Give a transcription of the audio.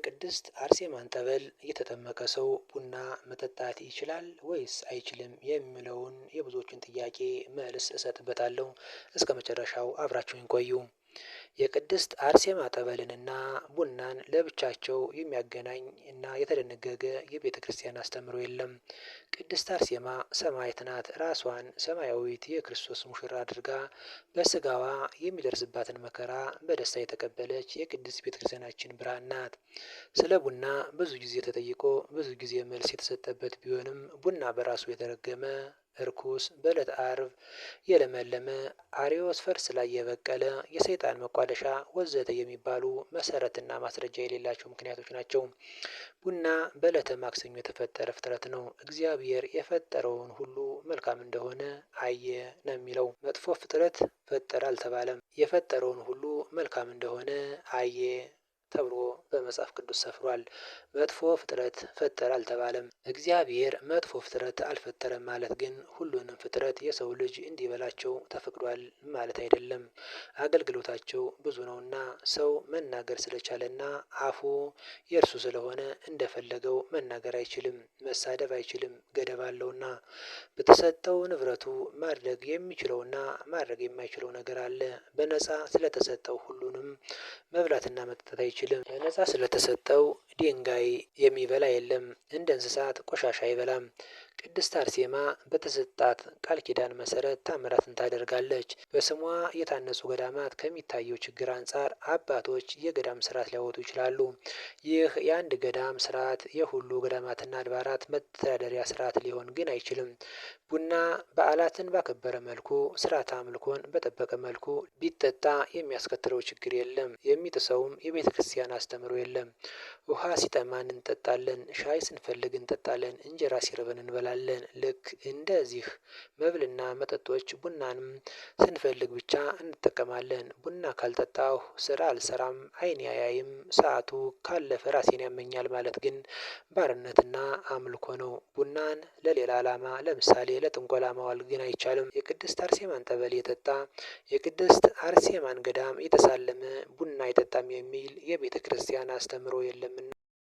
የቅድስት አርሴማን ጠበል የተጠመቀ ሰው ቡና መጠጣት ይችላል ወይስ አይችልም የሚለውን የብዙዎችን ጥያቄ መልስ እሰጥበታለሁ። እስከ መጨረሻው አብራችሁኝ ቆዩ። የቅድስት አርሴማ ጠበልንና ቡናን ለብቻቸው የሚያገናኝ እና የተደነገገ የቤተ ክርስቲያን አስተምህሮ የለም። ቅድስት አርሴማ ሰማዕት ናት። ራሷን ሰማያዊት የክርስቶስ ሙሽራ አድርጋ በስጋዋ የሚደርስባትን መከራ በደስታ የተቀበለች የቅድስት ቤተ ክርስቲያናችን ብርሃን ናት። ስለ ቡና ብዙ ጊዜ ተጠይቆ ብዙ ጊዜ መልስ የተሰጠበት ቢሆንም ቡና በራሱ የተረገመ እርኩስ፣ በዕለተ ዓርብ የለመለመ፣ አሪዮስ ፈርስ ላይ የበቀለ፣ የሰይጣን መቋደሻ ወዘተ የሚባሉ መሰረትና ማስረጃ የሌላቸው ምክንያቶች ናቸው። ቡና በዕለተ ማክሰኞ የተፈጠረ ፍጥረት ነው። እግዚአብሔር የፈጠረውን ሁሉ መልካም እንደሆነ አየ ነው የሚለው። መጥፎ ፍጥረት ፈጠረ አልተባለም። የፈጠረውን ሁሉ መልካም እንደሆነ አየ ተብሎ በመጽሐፍ ቅዱስ ሰፍሯል። መጥፎ ፍጥረት ፈጠረ አልተባለም። እግዚአብሔር መጥፎ ፍጥረት አልፈጠረም ማለት ግን ሁሉንም ፍጥረት የሰው ልጅ እንዲበላቸው ተፈቅዷል ማለት አይደለም። አገልግሎታቸው ብዙ ነውና ሰው መናገር ስለቻለና አፉ የእርሱ ስለሆነ እንደፈለገው መናገር አይችልም፣ መሳደብ አይችልም፣ ገደብ አለውና። በተሰጠው ንብረቱ ማድረግ የሚችለውና ማድረግ የማይችለው ነገር አለ። በነጻ ስለተሰጠው ሁሉንም መብላትና መጠጣት አይችልም። በነጻ ስለተሰጠው ድንጋይ የሚበላ የለም። እንደ እንስሳት ቆሻሻ አይበላም። ቅድስት አርሴማ በተሰጣት ቃል ኪዳን መሰረት ታምራትን ታደርጋለች። በስሟ የታነጹ ገዳማት ከሚታየው ችግር አንጻር አባቶች የገዳም ስርዓት ሊያወጡ ይችላሉ። ይህ የአንድ ገዳም ስርዓት የሁሉ ገዳማትና አድባራት መተዳደሪያ ስርዓት ሊሆን ግን አይችልም። ቡና በዓላትን ባከበረ መልኩ፣ ስርዓተ አምልኮን በጠበቀ መልኩ ቢጠጣ የሚያስከትለው ችግር የለም። የሚጥሰውም የቤተ ክርስቲያን አስተምህሮ የለም። ውሃ ሲጠማን እንጠጣለን፣ ሻይ ስንፈልግ እንጠጣለን፣ እንጀራ ሲርበን እንበላለን። ልክ እንደዚህ መብልና መጠጦች ቡናንም ስንፈልግ ብቻ እንጠቀማለን። ቡና ካልጠጣሁ ስራ አልሰራም፣ አይኔ አያይም፣ ሰዓቱ ካለፈ ራሴን ያመኛል ማለት ግን ባርነትና አምልኮ ነው። ቡናን ለሌላ ዓላማ ለምሳሌ ለጥንቆላ ማዋል ግን አይቻልም። የቅድስት አርሴማን ጠበል የጠጣ፣ የቅድስት አርሴማን ገዳም የተሳለመ ቡና አይጠጣም የሚል የቤተ ክርስቲያን አስተምህሮ የለምና።